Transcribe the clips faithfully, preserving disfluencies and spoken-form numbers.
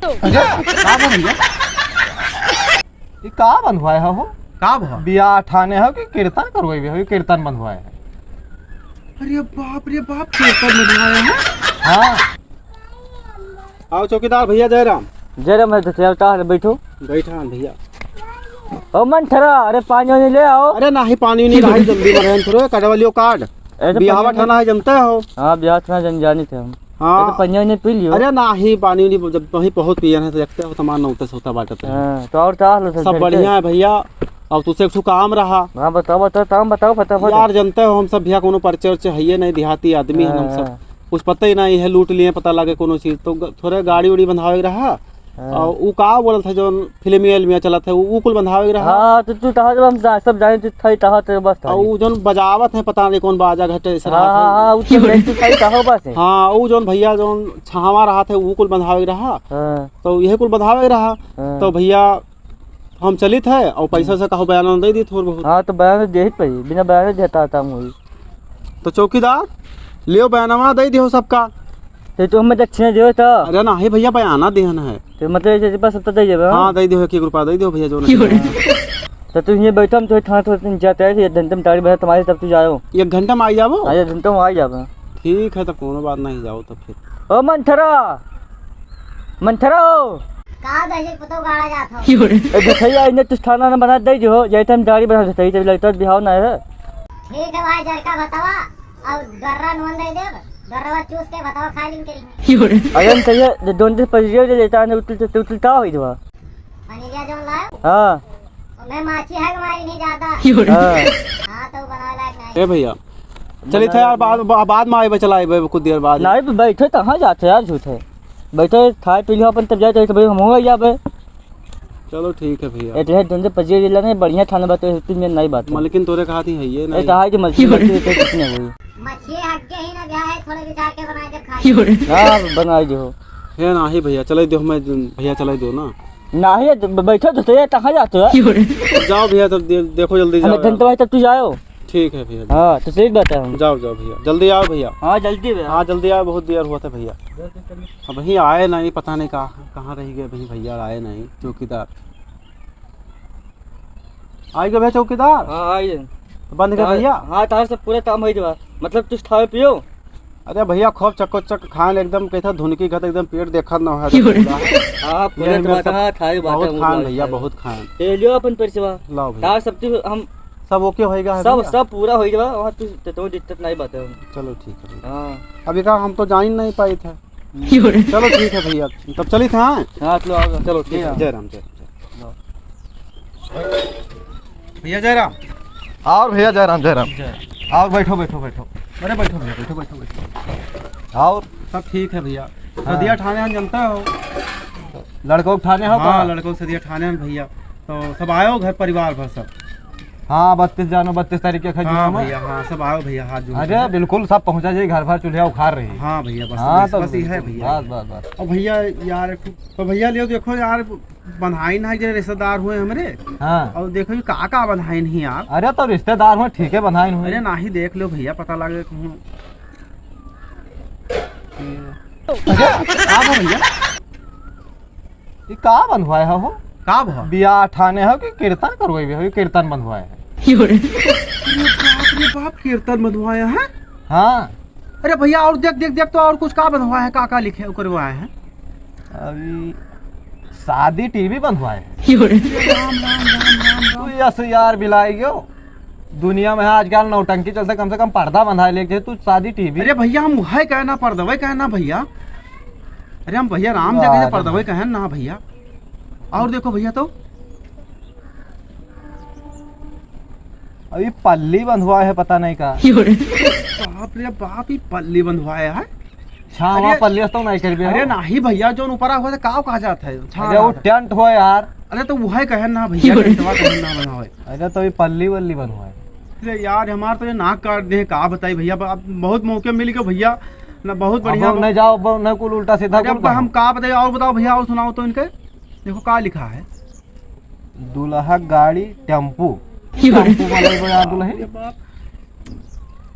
अरे, का बा भैया? ई का बंधवाए हो? का बा? बियाह ठाने हो कि कीर्तन करवाए हो? ई कीर्तन बंधवाए है। अरे बाप रे बाप, कीर्तन बंधवाए है? हाँ। आओ चौकीदार भैया, जय राम। जय राम है, तो चलता है, बैठो। बैठा है भैया। ओ मंथरा, अरे पानी वानी ले आओ। अरे नाही, पानी नहीं रहा, जल्दी में रहन थोड़े, कटवा लियो कार्ड। ऐसे बियाहवा पानी ठाना है, जानते हो। हाँ, बियाह ठाना जन जानी थे हम। हाँ। ऐसे पानी वानी पी लियो। अरे नाही, पानी नहीं, जब वहीं बहुत पियन है, तो देखते हो, तमाम नौते सोता बाटे पे। हाँ, तो और चाह लो सब सब घर के। बढ़िया है भैया। अब तुझसे एक ठो काम रहा। हाँ, बताओ, बताओ, काम बताओ फटाफट। यार, जानते हो, हम सब भैया कोनो परिचय उरिचय है ये नहीं, देहाती आदमी है हम सब। हाँ। कुछ पता ही नहीं है, लूट लिए, पता लगे कोनो चीज। तो ग-, थोड़े गाड़ी उड़ी बंधावे के रहा। हाँ। और ऊ का बोलत है, जौन फिल्मिया इल्मिया चलत है, ऊ, ऊ कुल बंधावे के रहा। हाँ, तो तू कहा जब हम जा-, सब जाने तू था ही कहा तो बस था और ही। ऊ जौन बजावत है, पता नहीं कौन बाजा घटे, ऐसे हाँ, रहत है। हाँ, हाँ, ऊ तो तू था ही कहा बस है। हाँ, ऊ जौन भैया जौन छावा रहत है, ऊ कुल बंधावे के रहा। हाँ। तो यही कुल बंधावे के रहा। हाँ। तो भैया हम चलित है और पैसा से कहो बयान दे दी थोड़ बहुत। हाँ, तो बयान दे ही पड़ी, बिना बयान देता था हम वही। तो चौकीदार, लियो बयानवा दे दियो सबका। तो तू हमें दक्षिणा दियो तो? अरे नाही भैया, बयाना देहन है। तो मतलब ऐसे पास सब तो दे देबे, हाँ? हाँ, दे दियो, एक एक रुपया दे दियो भैया, जो नहीं। तो तू ये बैठो, हम तो थाना थोड़ा दिन जाते हैं, एक घंटे में गाड़ी भरा तुम्हारे, तब तू जाओ। एक घंटा में आई जाबो? हाँ, एक घंटा में आई जाबो। ठीक है, तब कोनो बात नहीं, जाओ तब फिर। ओ मंथरा, मंथरा हो। का दही पतो गाड़ा जात हो? ए, देखइया, इन्हें तुस खाना ना बना दे जो, जैसे हम दाढ़ी बना देते, जब लगता है बिहाव ना है। ठीक है भाई, जरका बतावा, और गर्रा नून दे देब, गर्रवा चूस के बतावा, खा लिन के। अरे हम कहिए, जो दोन दिन पजियो जे लेता है, उतल, उतल, उतल का होई देवा? पनीरिया जौन लायो? हाँ। मैं माछी है, हमारी नहीं ज्यादा। हाँ। हाँ, तो बनावे लायक नहीं। ए भैया, चलित है यार, बाद, बा-, बाद में आइबे, चला आइबे कुछ देर बाद। नहीं, बैठे कहाँ जाते यार, झूठे। बैठे, खाए पी लियो अपन, तब जाए तो भाई हम हो जाबे। चलो ठीक है भैया। ए, तो है, तुमसे पजिए जिला नहीं, बढ़िया थाना बात है, तुम ये नहीं बात है। मलकिन तोरे कहा थी है ये ए, नहीं। कहा कि मलकिन बात है, तो कुछ नहीं हुई। मछली हट के ही ना गया है, थोड़े विचार के बनाए जब खा। हाँ, बनाए जो। है ना ही भैया, चले दो, मैं भैया चले दो ना। नहीं, ब-, बैठो तो, तो ये कहाँ जाते हो? जाओ भैया, तब दे-, देखो जल्दी हमें जाओ घंटे यार। बाद तक तू जाओ। ठीक है भैया। हाँ, तो सही बात है हम। जाओ, जाओ भैया, जल्दी आओ भैया। हाँ, जल्दी भैया। हाँ, जल्दी आओ, बहुत देर हुआ था भैया। अब भैया आए नहीं, पता नहीं कहाँ, कहाँ रह गए भैया, भैया आए नहीं, चौकीदार। आई गए भैया चौकीदार? हाँ, आई गए। तो बंद कर तार-, भैया? हाँ, तार से पूरा काम होई देवा। मतलब, तुस खाए पियो? अरे भैया, खूब चकोचक खाएन, एकदम कहता धुनकी घत, एकदम पेट देखत ना है, क्यों रे? पूरा। हाँ, पूरे ये तो मेरे बात, सब हाँ, खाए बात बहुत है, खाएन बहुत भैया, खाए। बहुत खाएन। ये लियो अपन पैसवा। लाओ भैया। तार सब चीज हम सब ओके होएगा है सब, भैया? सब पूरा होई देवा, वहाँ तू, तो दिक्कत नहीं बात है। चलो ठीक है भैया। हाँ। अभी का हम तो जान नहीं पाए थे। क्यों रे? चलो ठीक है भैया, तब चली थे, हाँ? हाँ, चलो, आओ। चलो ठीक है, हाँ। जय राम, जय राम, जय राम। भैया जय राम। और भैया जय राम, जय राम। जय राम। और बैठो, बैठो, बैठो। अरे बैठो भैया, बैठो, बैठो, बैठो। और? सब ठीक है भैया। हाँ। सदिया ठाने हम जानता हो। लड़कों के ठाने हो हाँ, का? लड़कों के सदिया ठाने हैं भैया। तो सब आयो घर परिवार भर सब। हाँ, बत्तीस जानो, बत्तीस तारीख के खा हाँ जुआ में। भैया, हाँ, सब आओ भैया, हाथ जोड़ अरे के। बिल्कुल, सब पहुँचा जाए, घर भर चूल्हा उखाड़ रही। हाँ भैया, बस, हाँ, बस, तो बस ये है बिल्कुल, भैया। बस, बस, बस। और भैया यार, एक ठो, तो भैया लियो देखो यार, बंधाइन है जे रिश्तेदार हुए हमरे। हाँ। और देखो ये का का बंधाइन है यार। अरे तो रिश्तेदार हुए, ठीक है बंधाइन हुए। अरे नाही, देख लो भैया, पता लगे कहूँ। अरे, का बा भैया? ई का बंधवाए हो? का भा? बियाह ठाने हो कि कीर्तन करवाइबे हो? ई कीर्तन बंधवाए है। अरे बाप रे बाप, कीर्तन बंधवाया है? हाँ। अरे भैया, और देख, देख, देख तो, और कुछ का बंधवाया है, का, का लिखे, करवाया है? अभी शादी टीवी बंधवाए है। राम, राम, राम, राम, राम। तू यस यार बिलाई गयो। दुनिया में आजकल नौटंकी चलते, कम से कम पर्दा बंधाए लेके तू शादी टीवी। अरे भैया, हम वही कहे ना, पर्दवे कहे ना भैया। अरे हम भैया राम वाह देखे थे, रे पर्दवे भाई। कहे ना भैया। और देखो भैया तो। अभी पल्ली बंधवाए है, पता नहीं का। बाप रे बाप, ई पल्ली बंधवाया है। छावा अरे, पल्ली तो नहीं करबे अरे हो। नाही भैया, जोन ऊपरा हुआ था, का कहा जाता है? छावा अरे वो रहता है। टेंट हो यार। अरे तो वह कहे ना भैया, टेंटवा कहे ना बना हुआ है। अरे तो ये पल्ली वल्ली बनवाए। अरे यार, हमार तो ये नाक काट दे, का बताई भैया, ब-, अब बहुत मौके मिल गए भैया, ना बहुत बढ़िया अब बा-, नहीं जाओ, अब नहीं कुल उल्टा सीधा अरे कुल अब हम कहो। का बताई, और बताओ भैया, और सुनाओ तो इनके, देखो का लिखा है। दुल्हा गाड़ी टेम्पू। क्यों रे? टेम्पू वाला ही बड़ा दुल्हन। अरे बाप।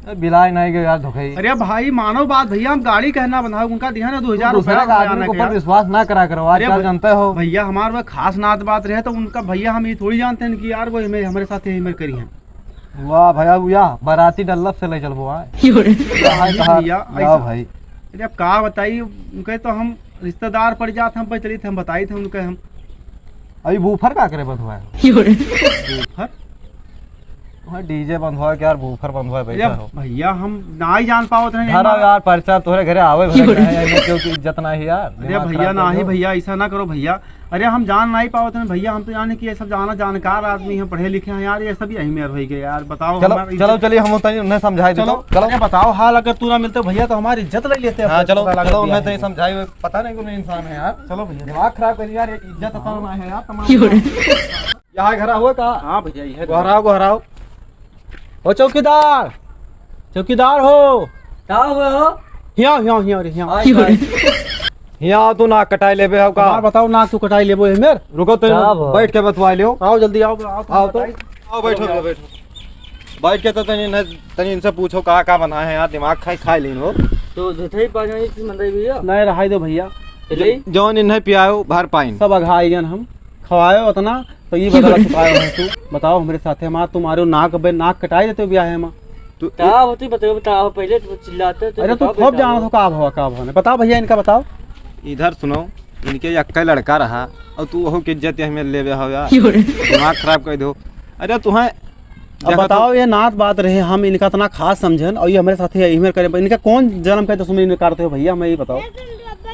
बिलाए नहीं गए यार धोखे। अरे भाई, मानो बात भैया, हम गाड़ी कहना बंधा, उनका दिया ना दो हजार रुपया दूसरे का आदमी के ऊपर यार। विश्वास ना करा करो, अरे आजकल भ-, जानते हो। भैया, हमारे वो खास नात बात रहे तो उनका भैया हम ये थोड़ी जानते हैं कि यार वो हमें, हमारे साथ ये मेरे करी हैं। वाह भैया, भैया, बाराती डल्लफ से ले चलबो, हाँ। यो रे। भैया, भैया, वाह ऐसा भाई। अरे अब का बताई, उनके तो हम रिश्तेदार पड़ जात, हम पे चलित, हम बताई थे उनके हम। अभी बूफर का करे बंधवा है? यो रे। बूफर? वहाँ डीजे बंधवा के यार, बूफर बंधवा है, अरे बैठा हो। भैया, हम ना ही जान पावत रहे, धरा ना। यार, पर्चा तोहरे घरे आवे भरे यो रे। नहीं है, क्योंकि इज्जत ना ही यार, अरे दिमाग भैया, खराब कर ना ही दो। भैया, ऐसा ना करो भैया। अरे हम जान ना ही पावत रहे भैया, हम तो जाने कि ये सब जाना जानकार आदमी हैं, पढ़े लिखे हैं यार, ये सब यही मेर होई गए यार, बताओ चलो, हमारा चलो, इज्जत चलिए, हम उतनी उन्हें समझाई देता चलो, हूँ, चलो। अरे बताओ हाल, अगर तू ना मिलते भैया तो हमारी इज्जत ले लेते हैं, हाँ, पता चलो, लगा चलो, दिया उन्हें है। तो ये समझाई, पता नहीं कौन इंसान है यार। चलो भैया। दिमाग खराब कर यार, ये इज्जत तो ना है यार, तमाम। यो रे। यहाँ घरा हुआ का? हाँ भैया, ये है। गोहराओ, गोहराओ। ओ चौकीदार, चौकीदार हो। का हुआ हो? हिया, हिया, हिया रे, हिया। आय, आय। हिया तू नाक कटाई लेबे हो का? हमार बताओ, नाक तू कटाई लेबो एमेर? रुको तो का भा? बैठ के बतवा लियो। आओ जल्दी आओ, आओ, आओ तो। बताई। आओ बैठो, बैठो, बैठो। बैठ के तो तनी इन्हें, तनी इनसे पूछो का का बनाए हैं यार, दिमाग खाई, खाई लीन हो। तो झूठे ही पाँच मिनट की मंदाई भैया। नहीं, रहाई दो भैया। चलिए। ज-, जौन इन्हें पियाओ भर पाइन। सब अघाई गन हम। खवायो उतना, तो ये बदला चुकायो है तू। बताओ, हमरे साथे हमार तुम्हारे नाक बे, नाक कटाई देते हो ब्याहे में। तू का होती बताओ, बताओ, पहले तो चिल्लाते थे, अरे तू बताओ, खूब बताओ। जानो तो का भवा, का भवा ने। बताओ भैया, इनका बताओ। इधर सुनो, इनके यक्का लड़का रहा और तू वहू के इज्जत यही में लेवे हो यार। क्यों रे? दिमाग खराब कर दो। अरे तुम्हें अब देखो बताओ, तो ये नात बात रहे, हम इनका इतना खास समझन और ये हमारे साथे यही में करे, इनका कौन जन्म का दुश्मनी निकारते हो भैया, हमें ये बताओ।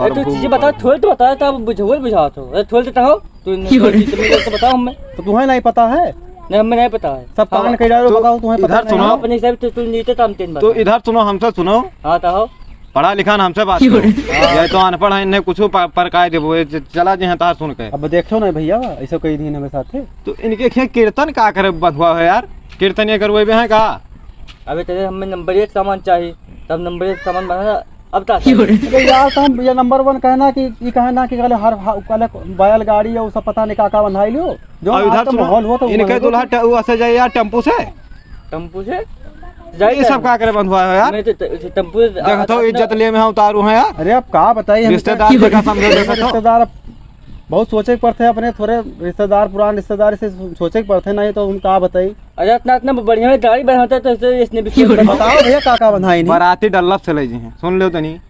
अरे तू चीजें बताओ, थोड़ी तो बताया था, अब बुझाओ, बुझाओ तो। अरे थोड़ी तो बताओ। तू नहीं, क्यों? तू, तू, तू बताओ हमें। तो तुम्हें नहीं पता है? नहीं, हमें नहीं पता है। सब कान अब कह डालो, तू बताओ, तुम्हें इधर पता नहीं। सुनो। अपने हिसाब से तू नीचे ताम तेन तो बता। इधर सुनो, हमसे सुनो। हाँ, तो हो। पढ़ा लिखा ना हमसे बात क्यों? करो। ये तो अनपढ़ है, इन्हें कुछ प-, परकाय देबो, ये च-, चला जे हैं तार सुन के। अब देखो ना भैया, ऐसे कई दिन हमें साथ है। तो इनके खें कीर्तन का करे बंधुआ है यार? कीर्तन ये करवेबे हैं का? अबे तेरे हमें नंबर एक सामान चाहिए, तब नंबर एक सामान बना। अब का अरे यार, तो हम ये नंबर वन कहना कि, ई कहना कि कहले हर, हर, कहले बैलगाड़ी और सब पता नहीं का का बंधाई लियो। जो अब आज इधर का सुनो, माहौल हो तो इनके बंधाई दुल्हा दो। टे-, वो से जाए यार टेम्पू से। टेम्पू से? जाए ये सब का करे बंधुआ हो यार? मैं तो टे-, टेम्पू से देखत हो, आ-, इज्जत ले में हम उतारू हैं यार। अरे अब का बताई हम रिश्तेदार इनका, के का समझो, देखत हो। रिश्तेदार अब बहुत सोचे के पड़ते हैं अपने थोड़े रिश्तेदार, पुरान रिश्तेदार से सोचे के पड़ते हैं, नहीं तो हम का बताई। अरे इतना, इतना बढ़िया में गाड़ी बनाता है तो इसे इसने भी क्यों रे? बताओ भैया, का का बंधाई नहीं? बाराती डल्लफ से ले जी हैं, सुन लो तनी।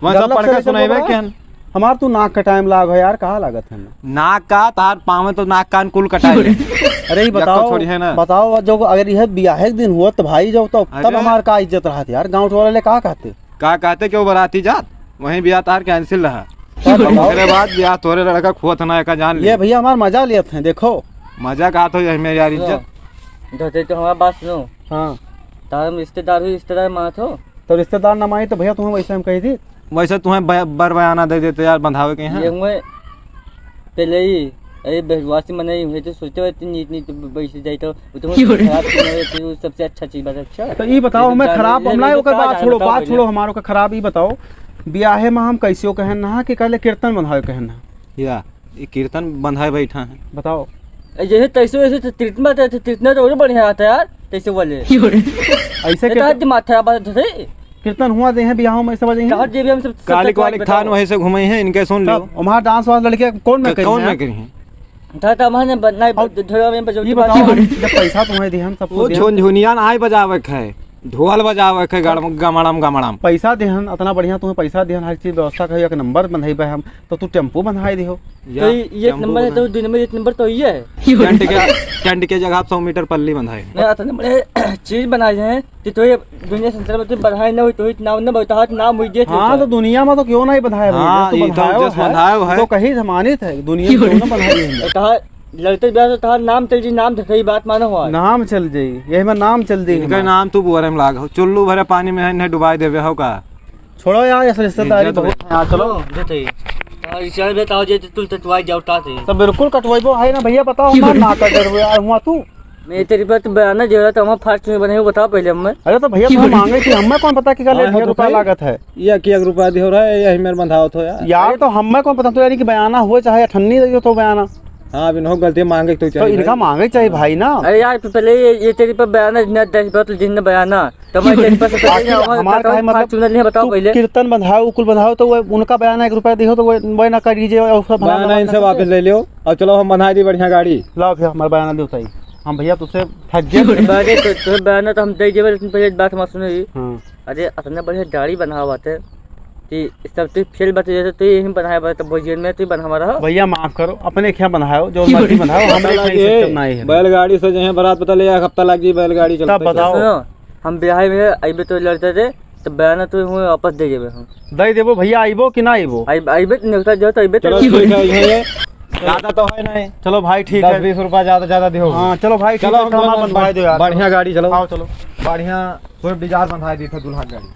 वह सब डल्लफ पढ़ से के लेके सुनाइबे बोला? केहन? हमार तू नाक कटाए में लाग हो यार, कहाँ लागत है ना? नाक का, तार पाँव में तो नाक कान कुल कटाए क्यों रे? ले। अरे ये एक तो बताओ, छोड़ी है ना। बताओ जो अगर यह ब्याह के दिन हुआ तो भाई जो तो तब अरे। हमार का इज्जत रहत यार, गाँव टोला ले का कहते? का कहते कि वो बाराती जात, वहीं ब्याह तार cancel रहा। का बताओ? ओकरे बाद ब्याह तोरे लड़का खुआ था ना, एका जान ये ले। भैया हमार मजा लेत हैं, देखो। मजा का तो यही में यार इज्जत। धरते तो हमार बात सुनो। हाँ। तार हम रिश्तेदार हुई, रिश्तेदार मानत हो? तो रिश्तेदार ना मानी तो भैया तुम्हें वैसे हम कही थी। वैसे तुम्हें ब-, बर बयाना दे देते यार, बंधावे के हैं। ये हुए पहले ही, अरे बहरवासी मने ही हुए तो सोचते हुए इतनी, इतनी तो बैठ जाए तो वो तो क्यों रे? खराब चीज है, तो सबसे अच्छा चीज बात, अच्छा। तो ये बताओ, ये हमें तो खराब, जाने हम ना दे, ओकर का बात जाने छोड़ो, बताओ बात भैया। छोड़ो, हमारो का खराब, ये बताओ, ब्याहे में हम कैसे कहें ना कि कहले कीर्तन बंधावे कहें ना। या, ये कीर्तन बंधाए बैठा है। बताओ। ए, जैसे तैसे वैसे तो treatment है, तो treatment तो और बढ़िया आता है यार, तैसे वाले। क्यों रे? ऐसे ये तो कीर्तन, हद माथा बात है। कीर्तन हुआ दे हैं, बियाहों में सब बजे हैं। कहाँ जे भी हम सब कालिक वालिक थान वहीं से घूमे हैं, इनके सुन लो। तब हमारा dance वांस लड़के कौन में क-, करें कौन यार? में करें हैं? था तो हमने ब-, नहीं, और ब-, धड़वा में बजो ये के बताओ, बात हम जब पैसा तुम्हें दे, हम सबको वो दे, हम झुनझुनिया ना आए बजावे के है, ढोल बजावे के, गड़म-, गमड़म, गमड़म। पैसा देहन, इतना बढ़िया तुम्हें पैसा देहन, हर चीज व्यवस्था कही, एक नंबर बंधई बे हम, तो तू टेम्पू बंधाई दिहो। या, तो ये एक टेम्पू नंबर है, बंधाई। तो दो दिन में एक नंबर तो ये है। टेंट के, टेंट के जगह आप सौ मीटर पल्ली बंधाई। नहीं, इतने बड़े चीज बनाए हैं कि तो ये दुनिया संसार में तो बढ़ाए ना हुई, तो ही नाम ना बढ़ता, हाथ नाम हुई जे हाँ, तो दुनिया में तो क्यों नहीं बंधाए भाई? हाँ, तो ये तो बंधायो जस है, बंधायो है। तो कहीं सम्मानित है, दुनिया में क्यों ना बंधाई है? तो कहा, लड़ते ब्याह तो तहार नाम चल जी, नाम धकई बात मानो हुआ। नाम चल जाई, यही में नाम चल जाई इनका हमार। नाम तू बोरे में लाग हो, चुल्लू भरे पानी में है, इन्हें डुबाई देवे हो का? छोड़ो यार, ये रिश्तेदारी इज्जत बहुत है। हाँ, चलो। जो थे। हाँ, इस चैनल पे ताओ जे तुल तटवाई जाओ ता थे। तो बिल्कुल कटवाइबो है ना भैया, बताओ हमार ना कर डरबो यार, हुआ तू। मैं तेरी बात बयाना दे रहा था, हम फास्ट में बने हो, बताओ पहले हमें। अरे तो भैया, तुम मांगे कि हमें कौन पता कि कल हाँ, एक हाँ, हजार तो रुपया भाई। लागत है। ये एक एक रुपया दियो रहा है, यही मेरे बंधाओ थो यार। यार, तो हमें कौन पता, तो यानी कि बयाना हो चाहे अठन्नी दे दो तो बयाना। हाँ, अब इन्हों गलती माँगे तो तो चाहिए इनका भाई। माँगे चाहिए भाई ना। अरे यार, तो पहले ये, ये तेरे पर बयाना, इतना दस बार तो जिनने बयाना, तो मैं तेरे पर से पहले बाकी हमार काहे मतलब, चुनल नहीं, बताओ तू पहले। कीर्तन बंधाओ, कुल बंधाओ, तो वो उनका बयाना एक रुपया दिहो, तो वो, वो ना कर दीजिए, और उसका बयाना बयाना इनसे वापस ले लियो, और चलो हम बंधा दी बढ़िया गाड़ी। लाओ भैया, हमारा बयाना दो सही। हम भैया तुझसे ठग गए। बाकी तो, तो बयाना तो हम दे देबे, लेकिन पहले एक बात हमार सुनो जी। हाँ। अरे, इतना बढ़िया गाड़ी बनावा बाटे कि सब तू फेल बाटे, जैसे तू यही बनाया बाटे, तब भोजियन में तू बनवा रहा। भैया, माफ करो, अपने क्या बनाओ, जो मर्जी बनाओ, हमरे पता लगी कहीं है, system नहीं है। बैलगाड़ी से जहाँ बारात पता ले, एक हफ्ता लग गई बैलगाड़ी चलते तब बताओ। चलते। सुनो, हम ब्याह में अइबे तो लड़ते थे, तो बयाना तो हुए वापस दे देबे हम। दे देबो भैया, अइबो कि ना अइबो? अइब-, अइबे तो नेवता जो तो अइबे तो चलो ठीक है, ये ज्यादा तो है नहीं। चलो भाई, ठीक है। दस बीस रुपया ज्यादा, ज्यादा दिहो। हाँ, चलो भाई, ठीक चलो है, हम तो हमारा दोनों बनवाए दो यार। बढ़िया गाड़ी, चलो। आओ, चलो। बढ़िया Swift Dzire बनवाए दी थे, दूल्हा की गाड़ी।